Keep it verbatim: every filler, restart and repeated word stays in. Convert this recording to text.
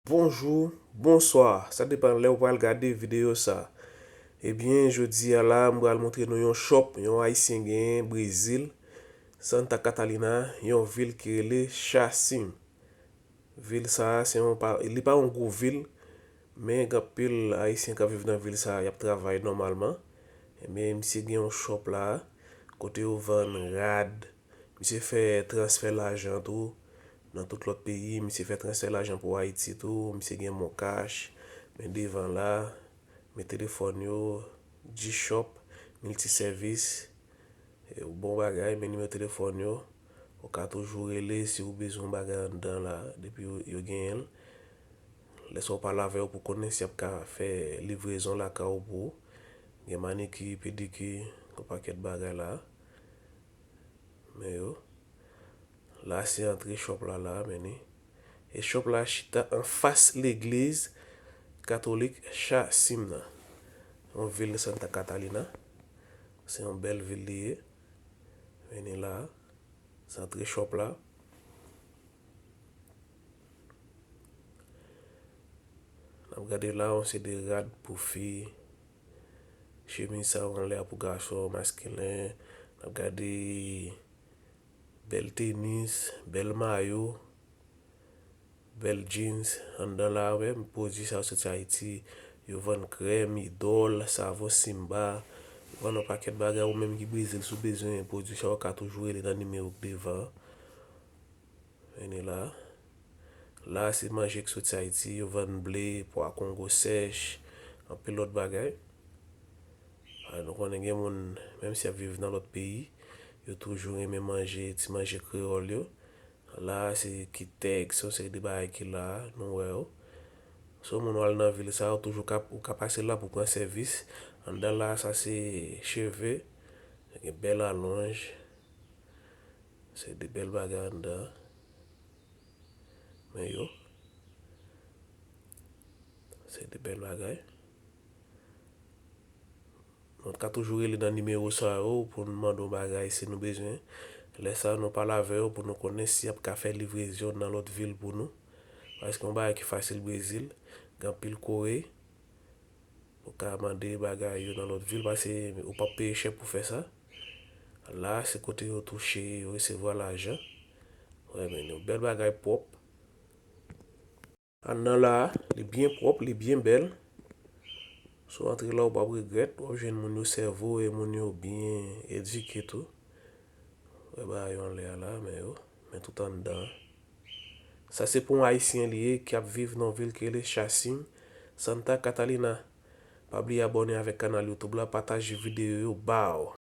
Bonjou, bonswa, sa depann lè w pral gade videyo sa. Ebyen, jodi a la, m pral montre nou yon shop yon Ayisyen genyen Brezil, Santa Catalina, yon vil ki rele Xaxim. Vil sa a, se yon pa, li pa yon gwo vil, men gen anpil Ayisyen k ap viv nan vil sa a, y ap travay nòmalman. Ebyen, misye gen yon shop la, kote yo vann rad, misye fè transfè lajan tou nan tout lòt peyi, misye fè transfè lajan pou Ayiti tou, misye gen MonCash, men devan la, men telefòn yo, G-Shop, miltisèvis, e, bon bagay, men nimewo telefòn yo, ou ka toujou rele si ou bezwen yon bagay anndan la, depi yo, yo genyen l. Lè sa w pale avè yo pou konnen si y ap ka fè livrezon lakay ou pou ou. Gen maniki, pediki, yon pakèt bagay la. Men yo. La se antre shop la la, men ni. E shop la chita anfas legliz katolik Xaxim nan. Yon vil Santa Catalina. Se yon bèl vil li ye. Men ni la. Se antre shop la. N ap gade la, yon seri de rad pou fi. Chemiz sa yo anlè a pou gason, maskilen. N ap gade bèl tenis, bèl mayo, bèl jeans. Anndan la menm, pwodui sa yo soti Ayiti. Yo vann krèm, idòl, savon Simba. Yo vann yon pakèt bagay, ou menm ki Brezil, si w bezwen pwodui sa yo, ou ka toujou rele nan nimewo k devan an. Men ni la. La, se manje k soti Ayiti, yo vann ble, pwa kongo sèch, anpil lòt bagay. A, nou konnen gen moun, menm si y ap viv nan lòt peyi, yo toujou renmen manje, ti manje kreyòl yo. La, se kitèks, yon seri de bagay ki la, nou wè yo. Si w moun w al nan vil sa, ou toujou ka, ou ka pase la pou pran sèvis. Anndan la, sa se cheve, gen bèl alonj. Se de bèl bagay anndan. Men yo. Se de bèl bagay. Nou ka toujou rele nan nimewo sa yo pou nou mande yon bagay si nou bezwen. Lè sa a, nou pale avè yo pou nou konnen si y ap ka fè livrezon nan lòt vil pou nou. Paske yon bagay ki fasil Brezil, gen anpil kore. Ou ka mande bagay yo nan lòt vil, paske ou p ap peye chè pou fè sa. La, se kote yo touche, yo resevwa lajan. Wè, men yon bèl bagay pwòp. Anndan la, li byen pwòp, li byen bèl. Si w antre la, ou p ap regrèt, w ap jwenn moun yo sèvi w e moun yo byen edike tou. Wè bagay yo anlè a la, men yo, men tout anndan. Sa se pou yon Ayisyen li ye ki ap viv nan yon vil ki rele Xaxim, Santa Catalina. Pa bliye abòne avèk kanal YouTube la, pataje videyo yo ba w.